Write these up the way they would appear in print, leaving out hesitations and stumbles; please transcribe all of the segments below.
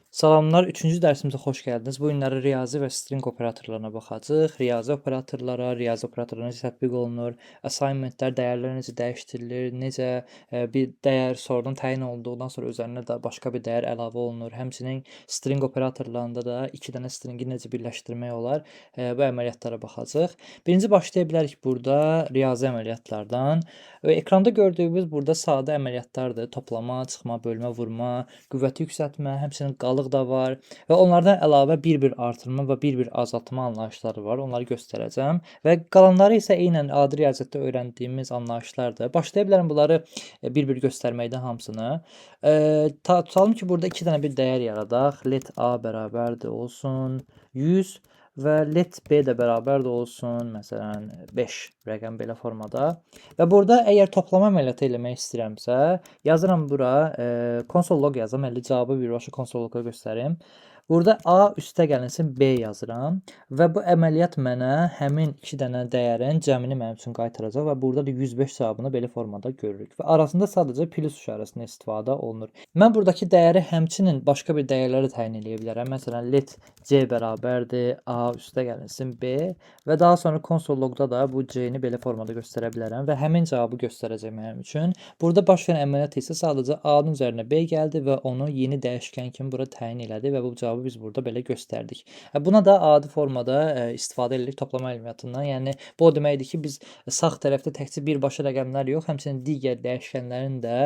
Salamlar, üçüncü dərsimizə xoş gəldiniz. Bu günləri riyazi və string operatorlarına baxacağıq. Riyazi operatorlara, riyazi operatorlara necə tətbiq olunur, assignmentlər, dəyərlər necə dəyişdirilir, necə bir dəyər sonradan təyin olunduqdan sonra üzərinə də başqa bir dəyər əlavə olunur. Həmçinin string operatorlarında da iki dənə stringi necə birləşdirmək olar, bu əməliyyatlara baxacağıq. Birinci başlaya bilərik burada riyazi əməliyyatlardan. Və ekranda gördüyümüz burada sadə əməliyyatlardır. Toplama, çıxma, bölmə, vurma, qüvvəti yüksəltmə, həmçinin qalıq da var və onlardan əlavə bir-bir artırma və bir-bir azaltma anlayışları var. Onları göstərəcəm və qalanları isə eynən adi riyaziyyatda öyrəndiyimiz anlayışlardır. Başlaya bilərəm bunları bir-bir göstərməkdən hamısını. Tutalım ki, burada iki dənə bir dəyər yaradaq. Let A bərabərdir olsun 100 və let B də bərabərdir olsun, məsələn 5 rəqəm belə formada. Və burada əgər toplama əməliyyatı eləmək istəyirəmsə, yazıram bura console log yazım, əlli cavabı birbaşa console loga göstərim. Burada A üstə gəlinsin B yazıram və bu əməliyyat mənə həmin iki dənə dəyərin cəmini mənim üçün qaytaracaq və burada da 105 cavabını belə formada görürük və arasında sadəcə plus işarəsindən istifadə olunur. Mən buradakı dəyəri həmçinin başqa bir dəyərləri təyin eləyə bilərəm. Məsələn, let C bərabərdir A üstə gəlinsin B və daha sonra console logda da bu C-ni belə formada göstərə bilərəm və həmin cavabı göstərəcək mənim üçün. Burada baş verən əməliyyat isə sadəcə A-nın üzərinə B gəldi və onu yeni dəyişkən kimi bura təyin elədi və bu cavabı biz burada belə göstərdik. Buna da adi formada istifadə edirik toplama əməliyyatından. Yəni bu o deməkdir ki, biz sağ tərəfdə təkcə birbaşa rəqəmlər yox, həmçinin digər dəyişkənlərin də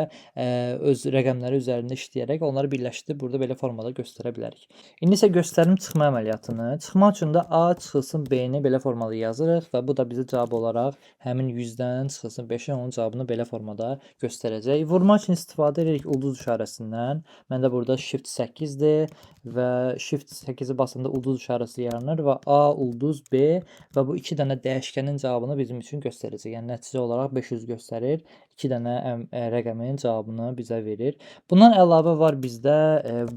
öz rəqəmləri üzərində işləyərək onları birləşdirib burada belə formada göstərə bilərik. İndi isə göstərim çıxma əməliyyatını. Çıxmaq üçün də A çıxılsın B-ni belə formada yazırıq və bu da bizə cavab olaraq həmin 100-dən çıxılsın 5-in onun cavabını belə formada göstərəcək. Vurma üçün istifadə edirik ulduz işarəsindən. Məndə burada Shift 8-dir və Shift 8-i basanda ulduz işarəsi yaranır və A ulduz B və bu iki dənə dəyişkənin cavabını bizim üçün göstərəcək. Yəni nəticə olaraq 500 göstərir. İki dənə rəqəmin cavabını bizə verir. Bundan əlavə var bizdə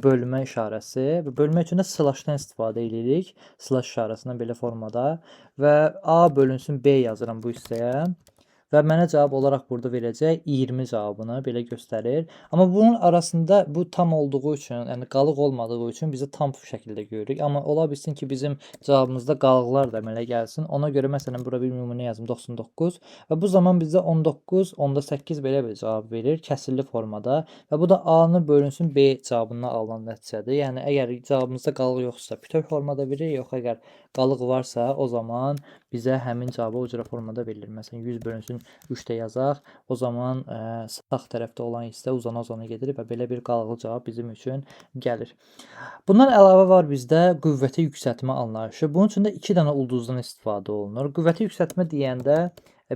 bölmə işarəsi və bölmə üçün də slashdan istifadə edirik. Slash işarəsindən belə formada və A bölünsün B yazıram bu hissəyə. Və mənə cavab olaraq burada verəcək 20 cavabını belə göstərir. Amma bunun arasında bu tam olduğu üçün, yəni qalıq olmadığı üçün bizə tam şəkildə görürük. Amma ola bilsin ki, bizim cavabımızda qalıqlar da əmələ gəlsin. Ona görə məsələn bura bir nümunə yazım 99 və bu zaman bizə 19.8 belə bir cavab verir kəsirli formada və bu da A-nı bölünsün B cavabından alınan nəticədir. Yəni əgər cavabımızda qalıq yoxsa bütöv formada verir, yox əgər qalıq varsa o zaman bizə həmin cavabı o cürə formada verilir. Məsələn 100 bölünsün 3 də yazaq. O zaman sağ tərəfdə olan hissə uzana-uzana gedir və belə bir qalıqlı cavab bizim üçün gəlir. Bundan əlavə var bizdə qüvvəti yüksəltmə anlayışı. Bunun üçün də iki dənə ulduzdan istifadə olunur. Qüvvəti yüksəltmə deyəndə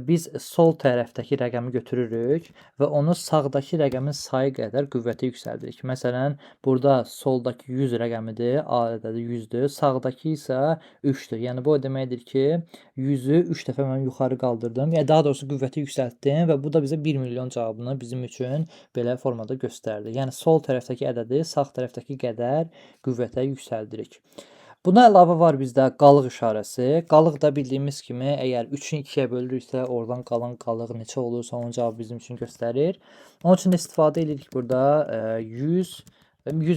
biz sol tərəfdəki rəqəmi götürürük və onu sağdakı rəqəmin sayı qədər qüvvəti yüksəldirik. Məsələn, burada soldakı 100 rəqəmidir, A ədədi 100-dür, sağdakı isə 3-dür. Yəni bu o deməkdir ki, 100-ü 3 dəfə mən yuxarı qaldırdım. Yəni daha doğrusu qüvvəti yüksəltdim və bu da bizə 1 milyon cavabını bizim üçün belə formada göstərdi. Yəni sol tərəfdəki ədədi sağ tərəfdəki qədər qüvvətə yüksəldirik. Buna əlavə var bizdə qalıq işarəsi. Qalıq da bildiyimiz kimi əgər 3-ü 2-yə bölürüksə, oradan qalan qalıq neçə olursa onun cavabı bizim üçün göstərir. Onun üçün də istifadə edirik burada 100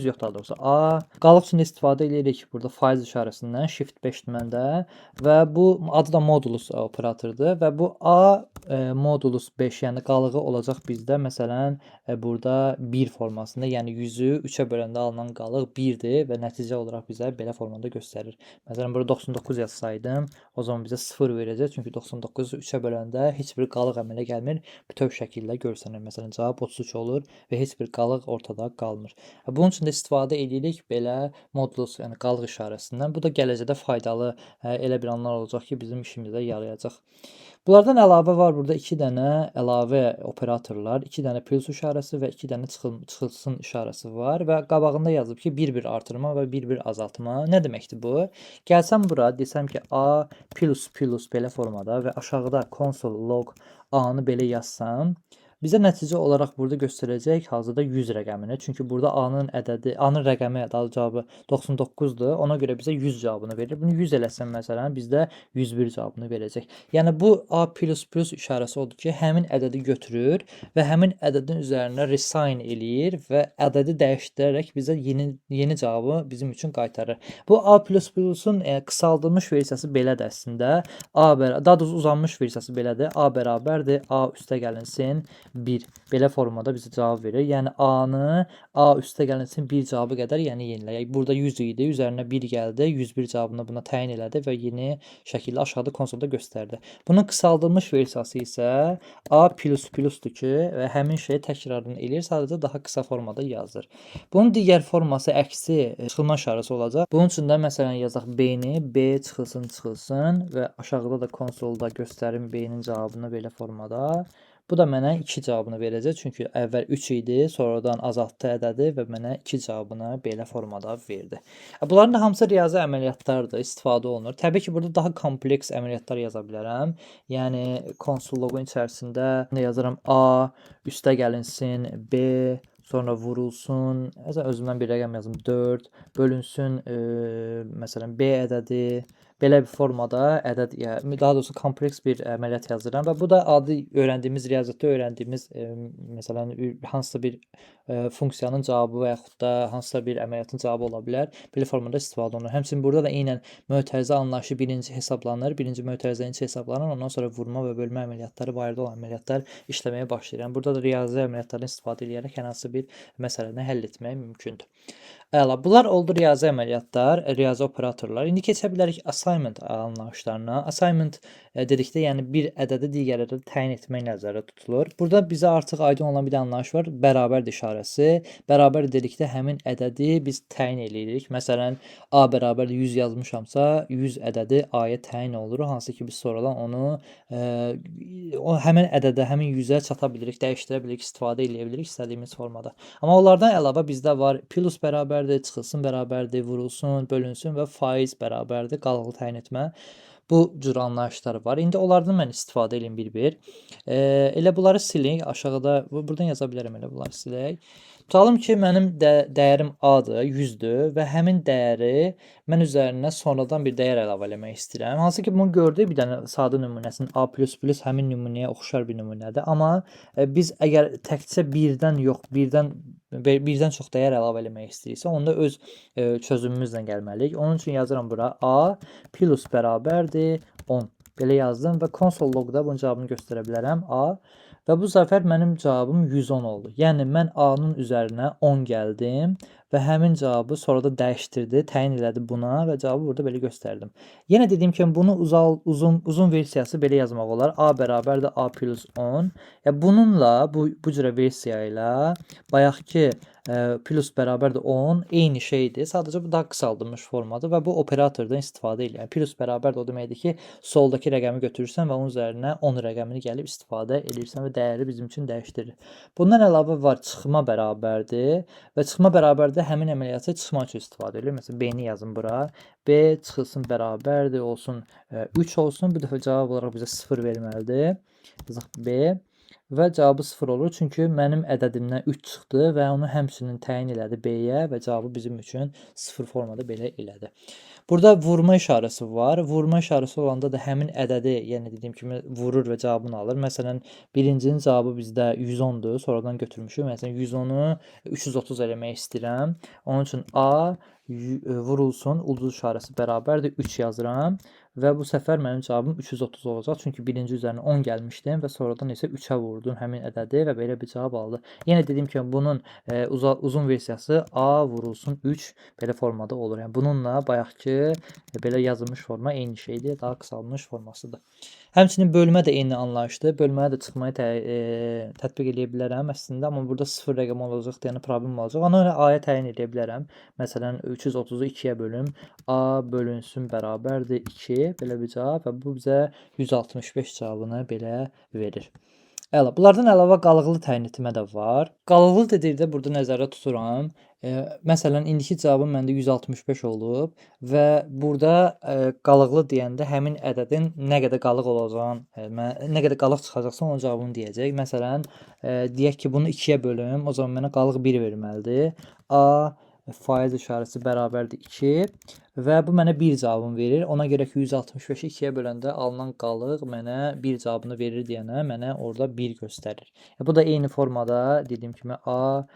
yox daha doğrusu A. Qalıq üçün də istifadə edirik burada faiz işarəsindən Shift 5-dir məndə və bu adı da modulus operatordur və bu A modulus 5, yəni qalığı olacaq bizdə məsələn burada 1 formasında, yəni 100-ü 3-ə böləndə alınan qalıq 1-dir və nəticə olaraq bizə belə formada göstərir. Məsələn burada 99 yazsaydım, o zaman bizə 0 verəcək, çünki 99-u 3-ə böləndə heç bir qalıq əmələ gəlmir, bütöv şəkildə görsənir. Məsələn cavab 33 olur və heç bir qalıq ortada qalmır. Bunun üçün də istifadə edirik belə modulus, yəni qalıq işarəsindən. Bu da gələcəkdə faydalı elə bir anlar olacaq ki, bizim işimizə yarayacaq. Bunlardan əlavə var burada iki dənə əlavə operatorlar, iki dənə plus işarəsi və iki dənə çıxılsın işarəsi var və qabağında yazıb ki, bir-bir artırma və bir-bir azaltma. Nə deməkdir bu? Gəlsəm bura, desəm ki, A plus plus belə formada və aşağıda console log A-nı belə yazsam, Bizə nəticə olaraq burada göstərəcək hazırda 100 rəqəmini. Çünki burada A-nın ədədi, A-nın rəqəmi daha cavabı 99-dur. Ona görə bizə 100 cavabını verir. Bunu 100 eləsəm məsələn bizdə 101 cavabını verəcək. Yəni bu A++ işarəsi odur ki, həmin ədədi götürür və həmin ədədin üzərinə resign eləyir və ədədi dəyişdirərək bizə yeni cavabı bizim üçün qaytarır. Bu A++-un qısaldılmış versiyası belədir əslində. Daha doğrusu uzanmış versiyası belədir. A bərabərdir A üstə gəlinsin 1. Belə formada bizə cavab verir. Yəni A-nı A üstə gəlinsin 1 cavabı qədər, yəni yeniləyək. Burada 100 idi, üzərinə 1 gəldi, 101 cavabını buna təyin elədi və yeni şəkildə aşağıda konsolda göstərdi. Bunun qısaldılmış versiyası isə A++-dur ki, və həmin şeyi təkrarını eləyir, sadəcə daha qısa formada yazır. Bunun digər forması əksi çıxılma işarəsi olacaq. Bunun üçün də məsələn yazaq B-ni, B çıxılsın, çıxılsın və aşağıda da konsolda göstərim B-nin cavabını belə formada. Bu da mənə 2 cavabını verəcək. Çünki əvvəl 3 idi, sonradan azaltdı ədədi və mənə 2 cavabını belə formada verdi. Bunların da hamısı riyazi əməliyyatlardır, istifadə olunur. Təbii ki, burada daha kompleks əməliyyatlar yaza bilərəm. Yəni console logun içərisində yazıram A üstə gəlinsin B, sonra vurulsun, məsələn özümdən bir rəqəm yazım 4, bölünsün məsələn B ədədi. Belə bir formada ədəd, yəni daha doğrusu kompleks bir əməliyyat yazıram və bu da adi öyrəndiyimiz riyaziyyatda öyrəndiyimiz məsələn hansısa bir funksiyanın cavabı və yaxud da hansısa bir əməliyyatın cavabı ola bilər. Belə formada istifadə olunur. Həmçinin burada da eynən mötərizə anlayışı birinci hesablanır, birinci mötərizənin içi hesablanır, ondan sonra vurma və bölmə əməliyyatları, barədə olan əməliyyatlar işləməyə başlayır. Yəni burada da riyazi əməliyyatlardan istifadə edərək hər hansı bir məsələni həll etmək mümkündür. Əla, bunlar oldu riyazi əməliyyatlar, riyazi operatorlar. İndi keçə bilərik assignment anlayışlarına. Assignment dedikdə, yəni bir ədədi digər ədədə təyin etmək nəzərdə tutulur. Burada bizə artıq aydın olan bir anlayış var. Bərabərdir işarəsi. Bərabər dedikdə həmin ədədi biz təyin eləyirik. Məsələn, A bərabərdir 100 yazmışamsa, 100 ədədi A-ya təyin olunur. Hansı ki biz sonradan onu o həmin ədədə, həmin 100-ə çata bilirik, dəyişdirə bilirik, istifadə eləyə bilirik istədiyimiz formada. Amma onlardan əlavə bizdə var plus bərabərdir, çıxılsın bərabərdir, vurulsun, bölünsün və faiz bərabərdir, qalıqlı təyin etmə. Bu cür anlayışlar var. İndi onlardan mən istifadə eləyim bir-bir. Elə bunları silin. Aşağıda buradan yaza bilərəm, elə bunları silək. Tutalım ki, mənim dəyərim A-dır, 100-dür və həmin dəyəri mən üzərinə sonradan bir dəyər əlavə eləmək istəyirəm. Hansı ki, bunu gördük bir dənə sadə nümunəsinin A++ həmin nümunəyə oxşar bir nümunədir. Amma biz əgər təkcə birdən yox, birdən çox dəyər əlavə eləmək istəyiriksə, onda öz çözümümüzlə gəlməliyik. Onun üçün yazıram bura A plus bərabərdir 10. Belə yazdım və console logda bunun cavabını göstərə bilərəm. A və bu səfər mənim cavabım 110 oldu. Yəni mən A-nın üzərinə 10 gəldim və həmin cavabı sonra da dəyişdirdi, təyin elədi buna və cavabı burada belə göstərdim. Yenə dediyim kimi bunu uzun versiyası belə yazmaq olar. A bərabərdir A plus 10. Yəni bununla bu cürə versiya ilə bayaqki plus bərabərdir 10 eyni şeydir. Sadəcə bu daha qısaldılmış formadır və bu operatordan istifadə eləyir. Yəni plus bərabərdir o deməkdir ki, soldakı rəqəmi götürürsən və onun üzərinə 10 rəqəmini gəlib istifadə eləyirsən və dəyəri bizim üçün dəyişdirir. Bundan əlavə var çıxma bərabərdir və çıxma bərabərdir həmin əməliyyatı çıxma üçün istifadə edilir. Məsələn, B-ni yazın bura. B çıxılsın bərabərdir olsun 3 olsun. Bu dəfə cavab olaraq bizə 0 verməlidir. Yazaq B. Və cavabı 0 olur. Çünki mənim ədədimdən 3 çıxdı və onu həmçinin təyin elədi B-yə və cavabı bizim üçün 0 formada belə elədi. Burada vurma işarəsi var. Vurma işarəsi olanda da həmin ədədi, yəni dediyim kimi vurur və cavabını alır. Məsələn, birincinin cavabı bizdə 110-dur. Sonradan götürmüşük. Məsələn, 110-u 330 eləmək istəyirəm. Onun üçün A vurulsun, ulduz işarəsi bərabərdir 3 yazıram. Və bu səfər mənim cavabım 330 olacaq. Çünki birinci üzərinə 10 gəlmişdim və sonradan isə 3-ə vurdum həmin ədədi və belə bir cavab aldı. Yenə dediyim kimi bunun uzun versiyası A vurulsun 3 belə formada olur. Yəni bununla bayaqki belə yazılmış forma eyni şeydir, daha qısalmış formasıdır. Həmçinin bölmə də eyni anlayışdır. Bölməyə də çıxmayı tətbiq eləyə bilərəm əslində, amma burada 0 rəqəmi olacaqdır, yəni problem olacaq. Ona görə A-ya təyin eləyə bilərəm. Məsələn, 330-u 2-yə bölüm. A bölünsün bərabərdir 2. Belə bir cavab və bu bizə 165 cavabını belə verir. Əla. Bunlardan əlavə qalıqlı təyin etmə də var. Qalıqlı dedikdə burada nəzərdə tuturam. Məsələn, indiki cavabım məndə 165 olub və burada qalıqlı deyəndə həmin ədədin nə qədər qalıq olacağını, nə qədər qalıq çıxacaqsa onun cavabını deyəcək. Məsələn, deyək ki, bunu 2-yə bölüm, o zaman mənə qalıq 1 verməlidir. A faiz işarəsi bərabərdir 2 və bu mənə 1 cavabını verir. Ona görə ki, 165-i 2-yə böləndə alınan qalıq mənə 1 cavabını verir deyənə mənə orada 1 göstərir. Bu da eyni formada dediyim kimi A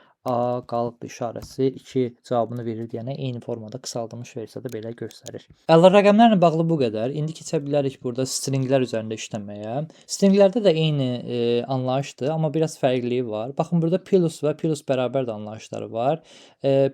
qalıq işarəsi 2 cavabını verir deyənə eyni formada qısaldılmış versiyada belə göstərir. Əla, rəqəmlərlə bağlı bu qədər. İndi keçə bilərik burada stringlər üzərində işləməyə. Stringlərdə də eyni anlayışdır, amma biraz fərqliliyi var. Baxın, burada plus və plus bərabər də anlayışları var.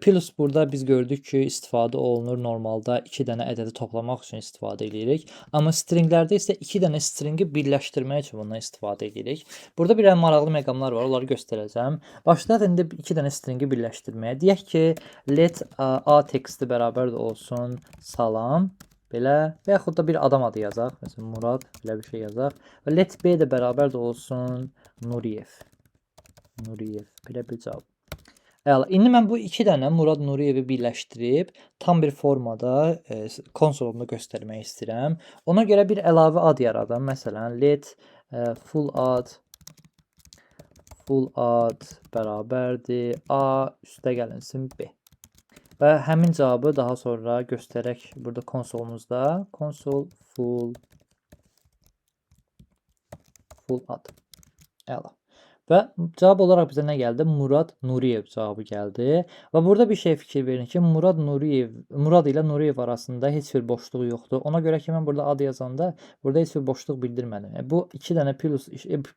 Plus burada biz gördük ki, istifadə olunur normalda 2 dənə ədədi toplamaq üçün istifadə edirik. Amma stringlərdə isə 2 dənə stringi birləşdirmək üçün bundan istifadə edirik. Burada bir maraqlı məqamlar var, onları göstərəcəm. Başlayaq indi 2 dənə stringi birləşdirməyə. Deyək ki, let A teksti bərabər də olsun salam, belə və yaxud da bir adam adı yazaq. Məsələn, Murad, belə bir şey yazaq. Və let B də bərabər də olsun Nuriyev. Nuriyev, belə bir cavab. Əla, indi mən bu 2 dənə Murad Nuriyevi birləşdirib tam bir formada konsolumda göstərmək istəyirəm. Ona görə bir əlavə ad yaradım. Məsələn, let full ad bərabərdir A üstə gəlinsin B. Və həmin cavabı daha sonra göstərək burada konsolumuzda. Konsol full ad. Əla. Və cavab olaraq bizə nə gəldi? Murad Nuriyev cavabı gəldi. Və burada bir şey fikir verin ki, Murad ilə Nuriyev arasında heç bir boşluq yoxdur. Ona görə ki, mən burada ad yazanda burada heç bir boşluq bildirmədim. Bu 2 dənə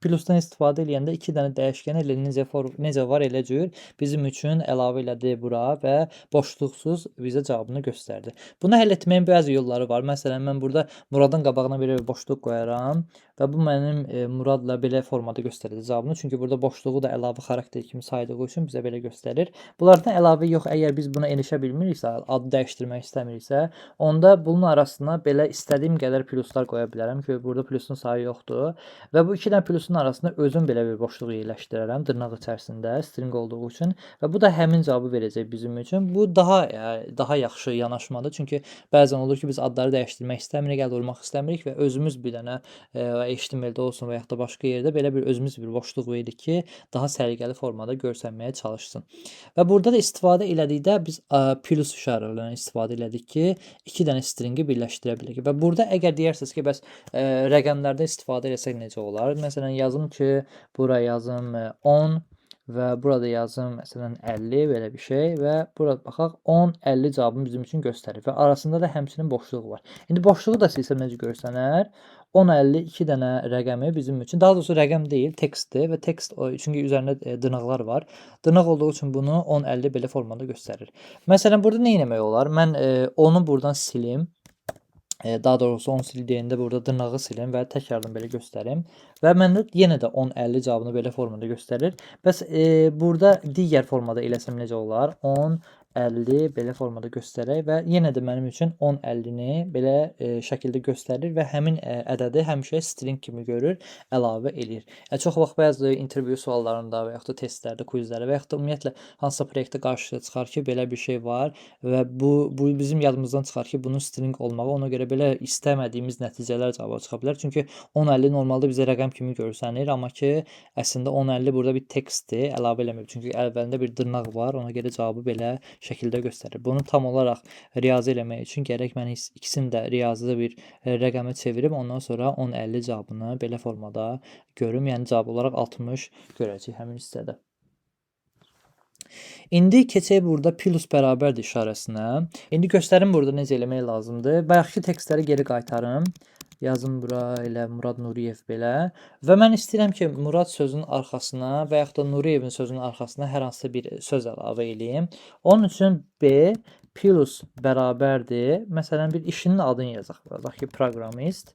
plusdan istifadə eləyəndə 2 dənə dəyişkəni elə necə var elə cür bizim üçün əlavə elədi bura və boşluqsuz bizə cavabını göstərdi. Bunu həll etməyin bəzi yolları var. Məsələn, mən burada Muradın qabağına belə bir boşluq qoyaram və bu mənim Muradla belə formada göstərir cavabını. Çünki burada boşluğu da əlavə xarakter kimi saydığı üçün bizə belə göstərir. Bunlardan əlavə yox, əgər biz buna erişə bilmiriksə, adı dəyişdirmək istəmiriksə, onda bunun arasına belə istədiyim qədər pluslar qoya bilərəm ki, burada plusun sayı yoxdur. Və bu 2 dənə plusun arasında özüm belə bir boşluq yerləşdirərəm dırnaq içərisində string olduğu üçün və bu da həmin cavabı verəcək bizim üçün. Bu daha yaxşı yanaşmadır. Çünki bəzən olur ki, biz adları dəyişdirmək istəmirik, əl vurmaq istəmirik və özümüz bir dənə HTML-də olsun və yaxud da başqa yerdə belə bir özümüz bir boşluq veririk ki, daha səliqəli formada görsənməyə çalışsın. Və burada da istifadə elədikdə biz plus işarələrindən istifadə elədik ki, 2 dənə stringi birləşdirə bilirik. Və burada əgər deyərsiniz ki, bəs rəqəmlərdə istifadə eləsək necə olar? Məsələn, yazım ki, bura yazım 10 və burada yazım məsələn 50 belə bir şey və burada baxaq 10, 50 cavabını bizim üçün göstərir və arasında da həmçinin boşluq var. İndi boşluğu da silsəm necə görsənər? 10, 50 2 dənə rəqəmi bizim üçün, daha doğrusu rəqəm deyil, tekstdir və tekst, çünki üzərində dırnaqlar var. Dırnaq olduğu üçün bunu 10, 50 belə formada göstərir. Məsələn, burada nə etmək olar? Mən onu buradan silim. Daha doğrusu 10 sil deyəndə burada dırnağı silim və təkrardan belə göstərim. Və məndə yenə də 10, 50 cavabını belə formada göstərir. Bəs burada digər formada eləsəm necə olar? 10, 50 belə formada göstərək və yenə də mənim üçün 10, 50-ni belə şəkildə göstərir və həmin ədədi həmişə string kimi görür, əlavə eləyir. Çox vaxt bəzi intervyu suallarında və yaxud da testlərdə, quizlərdə və yaxud da ümumiyyətlə hansısa proyektdə qarşıya çıxar ki, belə bir şey var və bu bizim yadımızdan çıxar ki, bunun string olmağı, ona görə belə istəmədiyimiz nəticələr cavaba çıxa bilər. Çünki 10, 50 normalda bizə rəqəm kimi görsənir, amma ki, əslində 10, 50 burada bir tekstdir, əlavə eləmir. Çünki əvvəlində bir dırnaq var, ona görə cavabı belə şəkildə göstərir. Bunu tam olaraq riyazi eləmək üçün gərək mən ikisini də riyazıda bir rəqəmə çevirib, ondan sonra 10, 50 cavabını belə formada görüm. Yəni cavab olaraq 60 görəcək həmin hissədə. İndi keçək burada plus bərabərdir işarəsinə. İndi göstərim burada necə eləmək lazımdır. Bayaqki tekstləri geri qaytarım. Yazım bura elə Murad Nuriyev belə. Və mən istəyirəm ki, Murad sözünün arxasına və yaxud da Nuriyevin sözünün arxasına hər hansısa bir söz əlavə eləyim. Onun üçün B plus bərabərdir. Məsələn, bir işinin adını yazaq. Yazaq ki, proqramist.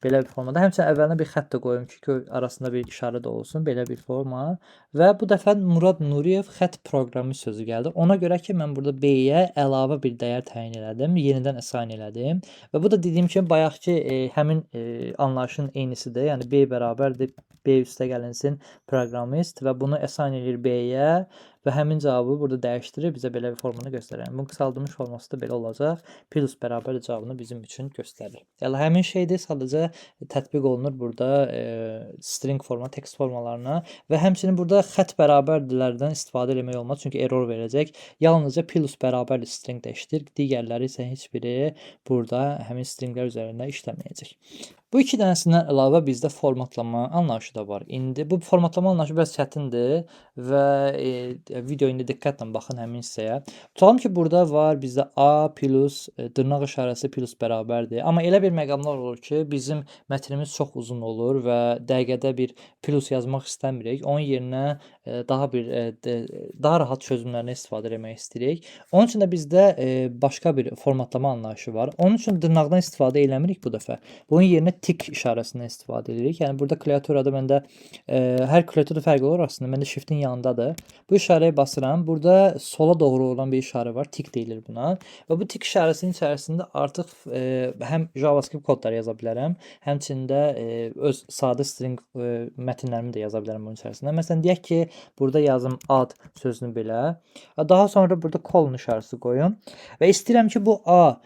Belə bir formada. Həmçinin əvvəlinə bir xətt də qoyum ki, arasında bir işarə də olsun. Belə bir forma. Və bu dəfə Murad Nuriyev xətt proqramist sözü gəldi. Ona görə ki, mən burada B-yə əlavə bir dəyər təyin elədim. Yenidən assign elədim. Və bu da dediyim kimi bayaqki həmin anlayışın eynisidir. Yəni B bərabərdir B üstə gəlinsin proqramist və bunu assign eləyir B-yə və həmin cavabı burada dəyişdirir, bizə belə bir formanı göstərir. Yəni bunun qısaldılmış forması da belə olacaq. Plus bərabər cavabını bizim üçün göstərir. Yəni həmin şeydir, sadəcə tətbiq olunur burada string forma, text formalarına və həmçinin burada xətt bərabərdirlərdən istifadə eləmək olmaz, çünki error verəcək. Yalnızca plus bərabərdir string də işləyir. Digərləri isə heç biri burada həmin stringlər üzərində işləməyəcək. Bu iki dənəsindən əlavə bizdə formatlama anlayışı da var. İndi bu formatlama anlayışı biraz çətindir və video indi diqqətlə baxın həmin hissəyə. Tutalım ki, burada var bizdə A plus dırnaq işarəsi plus bərabərdir. Amma elə bir məqamlar olur ki, bizim mətnimiz çox uzun olur və dəqiqədə bir plus yazmaq istəmirik. Onun yerinə daha rahat çözümlərdən istifadə etmək istəyirik. Onun üçün də bizdə başqa bir formatlama anlayışı var. Onun üçün dırnaqdan istifadə eləmirik bu dəfə. Bunun yerinə tik işarəsindən istifadə edirik. Yəni burada klaviaturada məndə hər klaviaturda fərq olur əslində. Məndə shift-in yanındadır. Bu işarəyə basıram. Burada sola doğru olan bir işarə var. Tik deyilir buna. Və bu tik işarəsinin içərisində artıq həm JavaScript kodları yaza bilərəm, həmçinin də öz sadə string mətnlərimi də yaza bilərəm bunun içərisində. Məsələn, deyək ki, burada yazım ad sözünü belə. Daha sonra burada kolon işarəsi qoyum və istəyirəm ki, bu A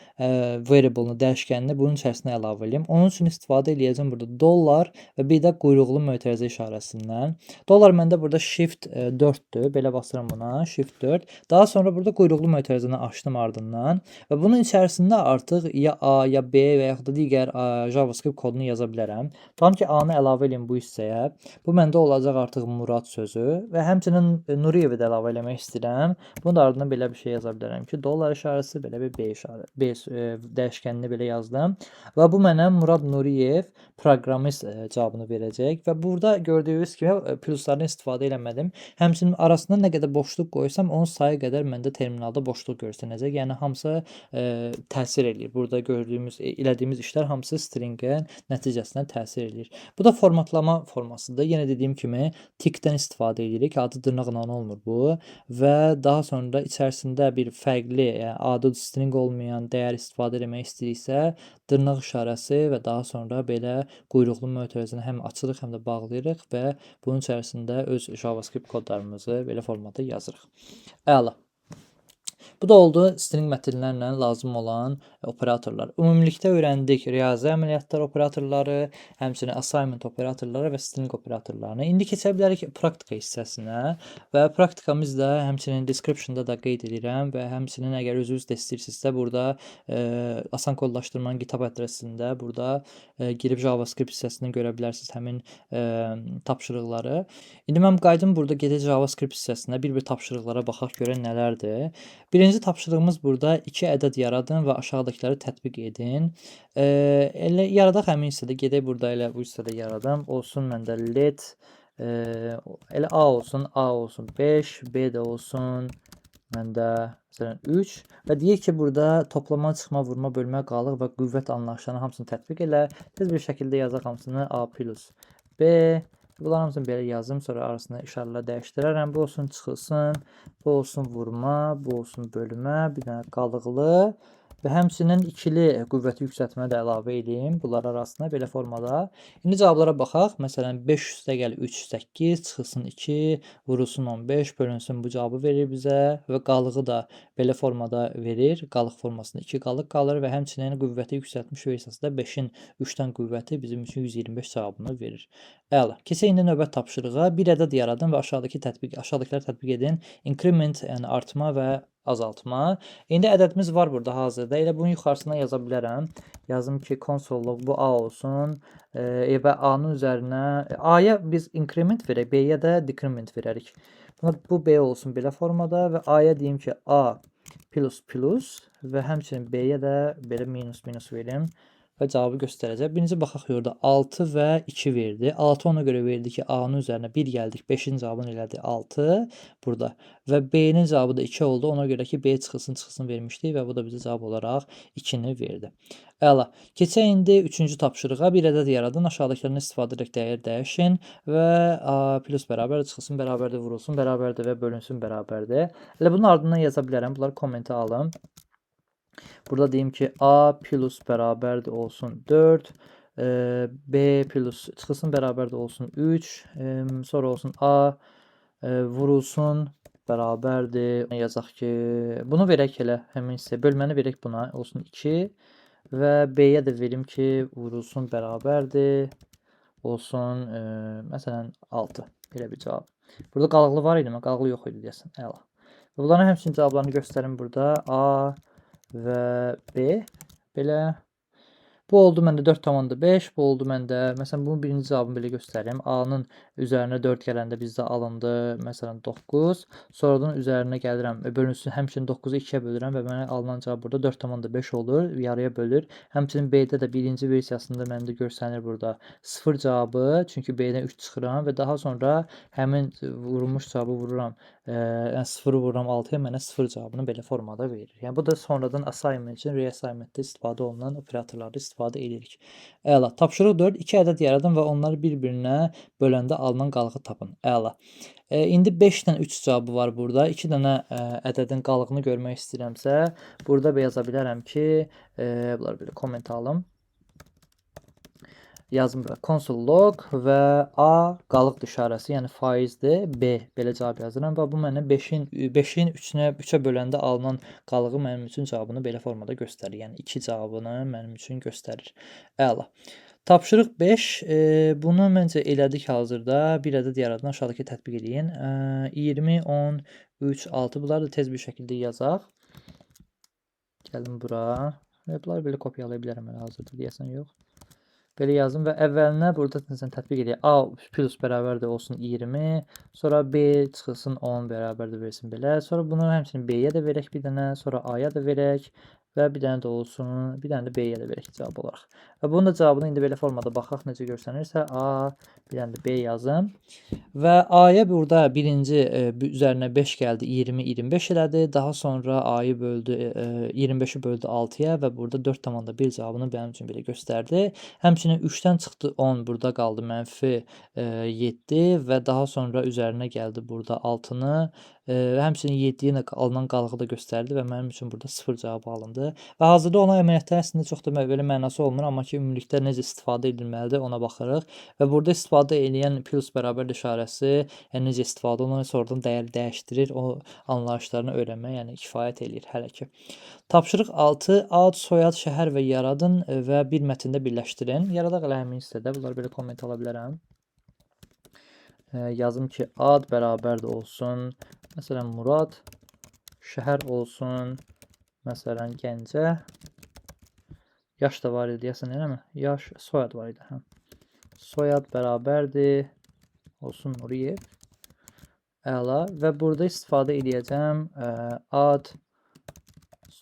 variable-ını, dəyişkənini bunun içərisinə əlavə eləyim. Onun üçün istifadə eləyəcəm burada dollar və bir də quyruqlu mötərizə işarəsindən. Dollar məndə burada shift 4-dür. Belə basıram buna. Shift 4. Daha sonra burada quyruqlu mötərizəni açdım ardından və bunun içərisində artıq ya A, ya B və yaxud da digər JavaScript kodunu yaza bilərəm. Tutalım ki, A-nı əlavə eləyim bu hissəyə. Bu məndə olacaq artıq Murad sözü və həmçinin Nuriyevi də əlavə eləmək istəyirəm. Bunun da ardından belə bir şey yaza bilərəm ki, dollar işarəsi belə bir B işarə, B dəyişkənini belə yazdım və bu mənə Murad Nuriyev proqramist cavabını verəcək və burada gördüyünüz kimi pluslardan istifadə eləmədim. Həmçinin arasında nə qədər boşluq qoysam, onun sayı qədər məndə terminalda boşluq görsənəcək. Yəni hamısı təsir eləyir. Burada gördüyümüz, elədiyimiz işlər hamısı stringin nəticəsinə təsir eləyir. Bu da formatlama formasıdır. Yenə dediyim kimi tickdən istifadə edirik. Adi dırnaqla olmur bu və daha sonra da içərisində bir fərqli, yəni adi string olmayan dəyər istifadə etmək istəyiriksə, dırnaq işarəsi və daha sonra belə quyruqlu mötərizəni həm açırıq, həm də bağlayırıq və bunun içərisində öz JavaScript kodlarımızı belə formada yazırıq. Əla. Bu da oldu string mətnlərlə lazım olan operatorlar. Ümumilikdə öyrəndik riyazi əməliyyatlar operatorları, həmçinin assignment operatorları və string operatorlarını. İndi keçə bilərik praktika hissəsinə və praktikamız da həmçinin description-da da qeyd edirəm və həmçinin əgər özünüz də istəyirsinizsə burada asan kodlaşdırmanın GitHub adresində burada girib JavaScript hissəsini görə bilərsiniz həmin tapşırıqları. İndi mən qayıdım burada gedək JavaScript hissəsinə bir-bir tapşırıqlara baxaq görək nələrdir. Birinci tapşırığımız burada iki ədəd yaradın və aşağıdakıları tətbiq edin. Elə yaradaq həmin hissədə, gedək burada elə bu hissədə yaradım. Olsun məndə let elə A olsun, A olsun 5, B də olsun məndə məsələn 3 və deyir ki, burada toplama, çıxma, vurma, bölmə, qalıq və qüvvət anlayışlarının hamısını tətbiq elə. Tez bir şəkildə yazaq hamısını A plus B. Bunların hamısını belə yazım, sonra arasında işarələr dəyişdirərəm. Bu olsun çıxılsın, bu olsun vurma, bu olsun bölmə, bir dənə qalıqlı və həmçinin ikili qüvvəti yüksəltmə də əlavə edeyim bunlar arasına belə formada. İndi cavablara baxaq. Məsələn 5 üstə gəl 3, 8, çıxılsın 2, vurulsun 15, bölünsün bu cavabı verir bizə və qalığı da belə formada verir. Qalıq formasında 2 qalıq qalır və həmçinin qüvvəti yüksəltmiş versiyası da 5-in 3-dən qüvvəti bizim üçün 125 cavabını verir. Əla. Keçək indi növbəti tapşırığa. Bir ədəd yaradın və aşağıdakıları tətbiq edin. Increment, yəni artma və azaltma. İndi ədədimiz var burada hazırda. Elə bunun yuxarısına yaza bilərəm. Yazım ki, console log bu A olsun. Və A-nın üzərinə A-ya biz increment verək, B-yə də decrement verərik. Buna, bu B olsun belə formada və A-ya deyim ki, A plus plus və həmçinin B-yə də belə minus minus verim. və cavabı göstərəcək. Birinci baxaq orada 6 və 2 verdi. 6 ona görə verdi ki, A-nın üzərinə 1 gəldik, 5-in cavabını elədi 6 burada. Və B-nin cavabı da 2 oldu. Ona görə ki, B çıxılsın, çıxılsın vermişdik və bu da bizə cavab olaraq 2-ni verdi. Əla. Keçək indi 3-cü tapşırığa. Bir ədəd yaradın. Aşağıdakılardan istifadə edərək dəyər dəyişin və A plus bərabərdir, çıxılsın bərabərdir, vurulsun bərabərdir və bölünsün bərabərdir. Elə bunun ardından yaza bilərəm. Bunları kommentə alım. Burada deyim ki, A plus bərabərdir olsun 4, B plus çıxılsın bərabərdir olsun 3, sonra olsun A vurulsun bərabərdir. Yazaq ki, bunu verək elə həmin hissə, bölməni verək buna olsun 2 və B-yə də verim ki, vurulsun bərabərdir olsun məsələn 6. Belə bir cavab. Burada qalıqlı var idi mi? Qalıqlı yox idi deyəsən. Əla. Və bunların həmçinin cavablarını göstərim burada. A və B. Belə. Bu oldu məndə 4,5. Bu oldu məndə, məsələn, bunun birinci cavabını belə göstərim. A-nın üzərinə 4 gələndə bizdə alındı, məsələn, 9. Sonradan üzərinə gəlirəm, bölünsün, həmçinin 9-u 2-yə bölürəm və mənə alınan cavab burada 4,5 olur, yarıya bölür. Həmçinin B-də də birinci versiyasında məndə görsənir burada 0 cavabı, çünki B-dən 3 çıxıram və daha sonra həmin vurulmuş cavabı vururam, yəni 0-ı vururam 6-ya, mənə 0 cavabını belə formada verir. Yəni bu da sonradan assignment üçün reassignmentdə istifadə olunan operatorlarda istifadə edirik. Əla. Tapşırıq 4. 2 ədəd yaradın və onları bir-birinə böləndə alınan qalığı tapın. Əla. İndi 5 dənə 3 cavabı var burada. 2 dənə ədədin qalığını görmək istəyirəmsə, burada yaza bilərəm ki, bunları belə komment alım. Yazım bura console log və A qalıq işarəsi, yəni faizdir, B belə cavab yazıram və bu mənə 5-in 3-ə böləndə alınan qalığı mənim üçün cavabını belə formada göstərir. Yəni 2 cavabını mənim üçün göstərir. Əla. Tapşırıq 5. Bunu məncə elədik hazırda. Bir ədəd yaradın, aşağıdakı tətbiq eləyin. 20, 10, 3, 6. Bunları da tez bir şəkildə yazaq. Gəlin bura. Bunları belə kopyalaya bilərəm mən hazırda deyəsən yox. Belə yazım və əvvəlinə burada məsələn tətbiq edək. A plus bərabərdir olsun 20, sonra B çıxılsın 10 bərabərdir versin belə. Sonra bunu həmçinin B-yə də verək bir dənə, sonra A-ya da verək və bir dənə də olsun, bir dənə də B-yə də verək cavab olaraq. Və bunun da cavabını indi belə formada baxaq necə görsənirsə A, bir dənə də B yazım. Və A-ya burada birinci üzərinə 5 gəldi, 20, 25 elədi. Daha sonra A-yı böldü, 25-i böldü 6-ya və burada 4,1 cavabını mənim üçün belə göstərdi. Həmçinin 3-dən çıxdı 10, burada qaldı mənfi 7 və daha sonra üzərinə gəldi burada 6-nı. Və həmçinin 7-yə alınan qalığı da göstərdi və mənim üçün burada 0 cavabı alındı. Və hazırda ona əməliyyatda əslində çox da belə mənası olmur, amma ki, ümumilikdə necə istifadə edilməlidir ona baxırıq. Və burada istifadə eləyən plus bərabər işarəsi, yəni necə istifadə olunur, sonradan dəyər dəyişdirir, o anlayışlarını öyrənmək, yəni kifayət eləyir hələ ki. Tapşırıq 6. Ad, soyad, şəhər və yaradın və bir mətndə birləşdirin. Yaradaq elə həmin hissədə. Bunları belə komment ala bilərəm. Yazım ki, ad bərabərdir olsun. Məsələn, Murad, şəhər olsun, məsələn, Gəncə. Yaş da var idi, deyəsən, eləmi? Yaş, soyad var idi. Hə. Soyad bərabərdir olsun Nuriyev. Əla. Və burada istifadə edəcəm ad,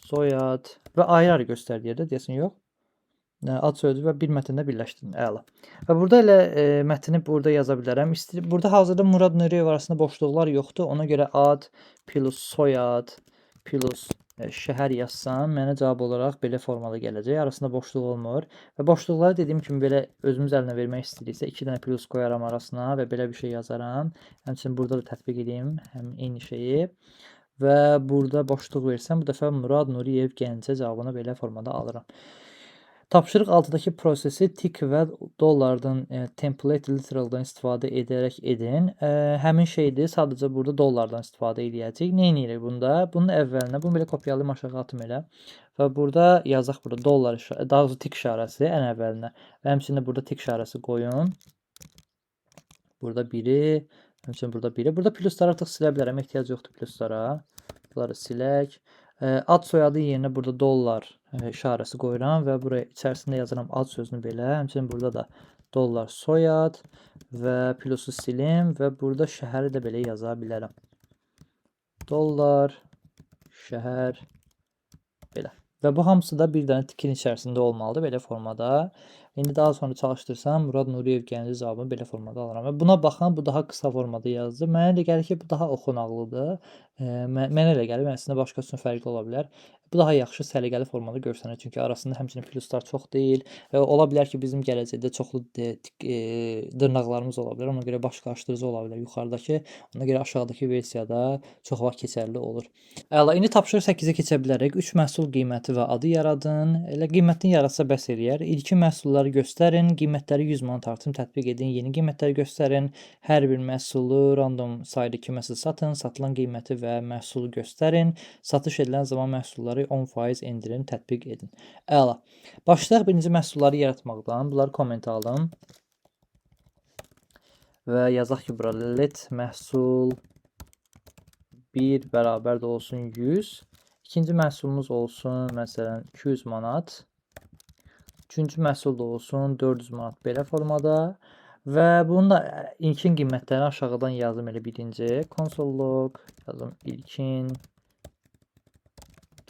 soyad və ayrı-ayrı göstərdiyi yerdə, deyəsən, yox. Ad, soyadı və bir mətndə birləşdirin. Əla. Və burada elə mətni burada yaza bilərəm. Burada hazırda Murad Nuriyev arasında boşluqlar yoxdur. Ona görə ad plus soyad plus şəhər yazsam, mənə cavab olaraq belə formada gələcək. Arasında boşluq olmur. Və boşluqları dediyim kimi belə özümüz əlinə vermək istəyiriksə, 2 dənə plus qoyaram arasına və belə bir şey yazaram. Həmçinin burada da tətbiq edeyim həm eyni şeyi. Və burada boşluq versəm, bu dəfə Murad Nuriyev Gəncə cavabını belə formada alıram. Tapşırıq 6-dakı prosesi tick və dollardan template literaldan istifadə edərək edin. Həmin şeydir, sadəcə burada dollardan istifadə edəcəyik. Nə edirik bunda? Bunun əvvəlinə, bunu belə kopyalayım, aşağı atım elə. Və burada yazaq burada dollar, daha doğrusu tick işarəsi ən əvvəlinə. Və həmçinin burada tick işarəsi qoyun. Burada biri, həmçinin burada biri. Burada plusları artıq silə bilərəm, ehtiyac yoxdur pluslara. Bunları silək. Ad soyadı yerinə burada dollar işarəsi qoyuram və buraya içərisində yazıram ad sözünü belə. Həmçinin burada da dollar soyad və plusu silim və burada şəhəri də belə yaza bilərəm. Dollar şəhər belə. Və bu hamısı da bir dənə tikin içərisində olmalıdır belə formada. İndi daha sonra çalışdırsam Murad Nuriyev Gəncə cavabını belə formada alıram. Və buna baxan bu daha qısa formada yazdı. Mənə elə gəlir ki, bu daha oxunaqlıdır. Mənə elə gəlir, əslində başqası üçün fərqli ola bilər. Bu daha yaxşı səliqəli formada görsənir. Çünki arasında həmçinin pluslar çox deyil. Ola bilər ki, bizim gələcəkdə çoxlu dırnaqlarımız ola bilər. Ona görə baş qarışdırıcı ola bilər yuxarıdakı. Ona görə aşağıdakı versiyada çox vaxt keçərli olur. Əla, indi tapşırıq 8-ə keçə bilərik. 3 məhsul qiyməti və adı yaradın. Elə qiymətini yaratsa bəs eləyər. İlkin məhsulları göstərin. Qiymətləri 100 manat artım tətbiq edin. Yeni qiymətləri göstərin. Hər bir məhsulu random sayda kiməsə satın. Satılan qiyməti və məhsulu göstərin. Satış edilən zaman məhsulları 10% endirim tətbiq edin. Əla. Başlayaq birinci məhsulları yaratmaqdan. Bunları komment aldım. Və yazaq ki, bura let məhsul 1 bərabər də olsun 100. İkinci məhsulumuz olsun məsələn 200 manat. Üçüncü məhsul da olsun 400 manat belə formada. Və bunun da ilkin qiymətlərini aşağıdan yazım elə birinci. Console log yazım ilkin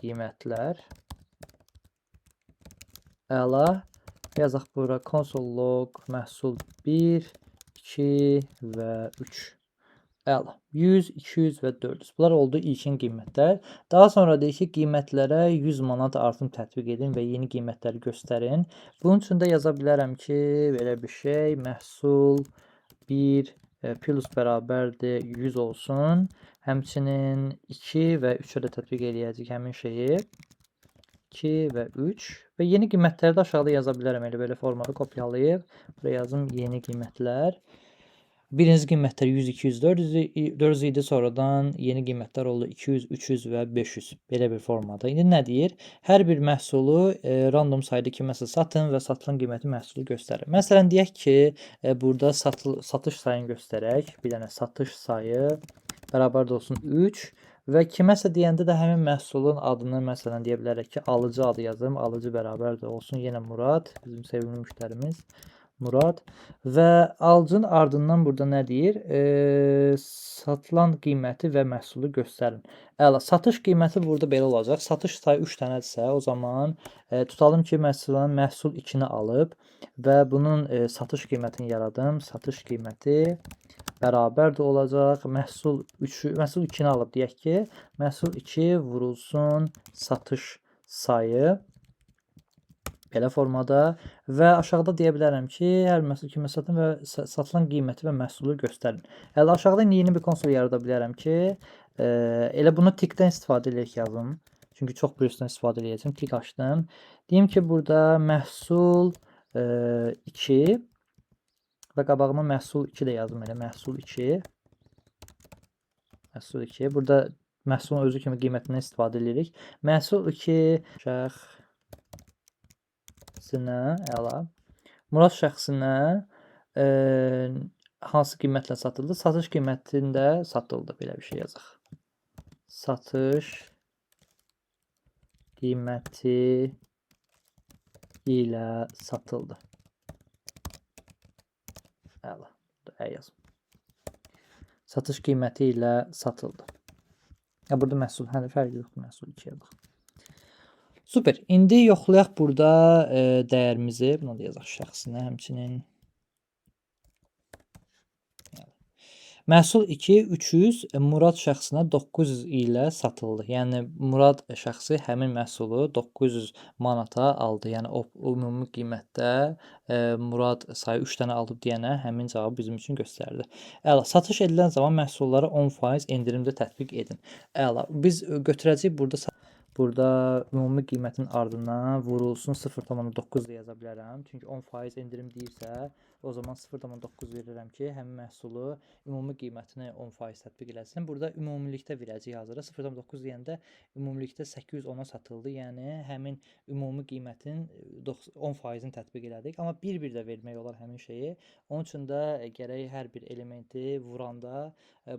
qiymətlər. Əla. Yazaq bura console log məhsul 1, 2 və 3. Əla. 100, 200 və 400. Bunlar oldu ilkin qiymətlər. Daha sonra deyir ki, qiymətlərə 100 manat artım tətbiq edin və yeni qiymətləri göstərin. Bunun üçün də yaza bilərəm ki, belə bir şey, məhsul 1 plus bərabərdir 100 olsun. Həmçinin 2 və 3-ə də tətbiq eləyəcək həmin şeyi. 2 və 3 və yeni qiymətləri də aşağıda yaza bilərəm. Elə belə formada kopyalayıb buraya yazım yeni qiymətlər. Birinci qiymətlər 100, 200, 400 idi. Sonradan yeni qiymətlər oldu 200, 300 və 500. Belə bir formada. İndi nə deyir? Hər bir məhsulu random sayda kiməsə satın və satılan qiyməti məhsulu göstərir. Məsələn, deyək ki, burada satış sayını göstərək. Bir dənə satış sayı bərabər də olsun 3 və kiməsə deyəndə də həmin məhsulun adını məsələn deyə bilərik ki, alıcı adı yazım. Alıcı bərabər də olsun yenə Murad, bizim sevimli müştərimiz Murad və alıcının ardından burada nə deyir? Satılan qiyməti və məhsulu göstərin. Əla, satış qiyməti burada belə olacaq. Satış sayı 3 dənədirsə, o zaman tutalım ki, məsələn, məhsul 2-ni alıb və bunun satış qiymətini yaradım. Satış qiyməti bərabər də olacaq. Məhsul 3-ü, məhsul 2-ni alıb deyək ki, məhsul 2 vurulsun satış sayı. Belə formada və aşağıda deyə bilərəm ki, hər məhsul kimə satın və satılan qiyməti və məhsulu göstərin. Əla, aşağıda indi yeni bir konsol yarada bilərəm ki, elə bunu tickdən istifadə edərək yazım. Çünki çox plusdan istifadə edəcəm. Tick açdım. Deyim ki, burada məhsul 2 və qabağıma məhsul 2 də yazım elə. Məhsul 2. Məhsul 2. Burada məhsulun özü kimi qiymətindən istifadə edirik. Məhsul 2 şəxsinə, əla. Murad şəxsinə hansı qiymətlə satıldı? Satış qiymətində satıldı. Belə bir şey yazaq. Satış qiyməti ilə satıldı. Əla. Ə yazım. Satış qiyməti ilə satıldı. Ya burada məhsul, hə, fərqi yoxdur, məhsul 2 yazaq. Super. İndi yoxlayaq burada dəyərimizi. Bunu da yazaq şəxsinə həmçinin. Məhsul 2, 300, Murad şəxsinə 900 ilə satıldı. Yəni Murad şəxsi həmin məhsulu 900 manata aldı. Yəni o ümumi qiymətdə Murad sayı 3 dənə alıb deyənə həmin cavabı bizim üçün göstərdi. Əla, satış edilən zaman məhsullara 10% endirimdə tətbiq edin. Əla, biz götürəcəyik burada ümumi qiymətin ardından vurulsun 0,9 da yaza bilərəm. Çünki 10% endirim deyirsə, o zaman 0,9 verirəm ki, həmin məhsulu ümumi qiymətini 10% tətbiq eləsin. Burada ümumilikdə verəcəyik hazırda. 0,9 deyəndə ümumilikdə 810-a satıldı. Yəni həmin ümumi qiymətin 10%-ni tətbiq elədik. Amma bir-bir də vermək olar həmin şeyi. Onun üçün də gərək hər bir elementi vuranda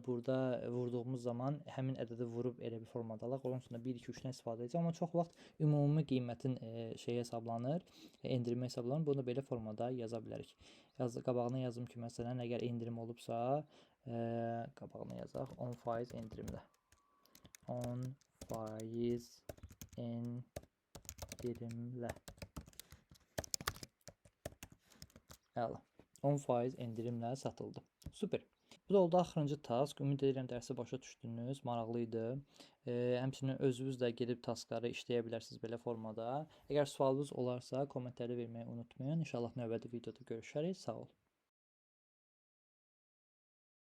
burada vurduğumuz zaman həmin ədədi vurub elə bir formada alaq. Onun üçün də 1, 2, 3-dən istifadə edəcək. Amma çox vaxt ümumi qiymətin şeyi hesablanır, endirimi hesablanır. Bunu belə formada yaza bilərik. Qabağına yazım ki, məsələn, əgər endirim olubsa, qabağına yazaq 10% endirimdə. 10% endirimlə. Əla. 10% endirimlə satıldı. Super. Bu da oldu axırıncı task. Ümid edirəm dərsi başa düşdünüz, maraqlı idi. Həmçinin özünüz də gedib taskları işləyə bilərsiniz belə formada. Əgər sualınız olarsa kommentlərdə verməyi unutmayın. İnşallah növbəti videoda görüşərik. Sağ olun.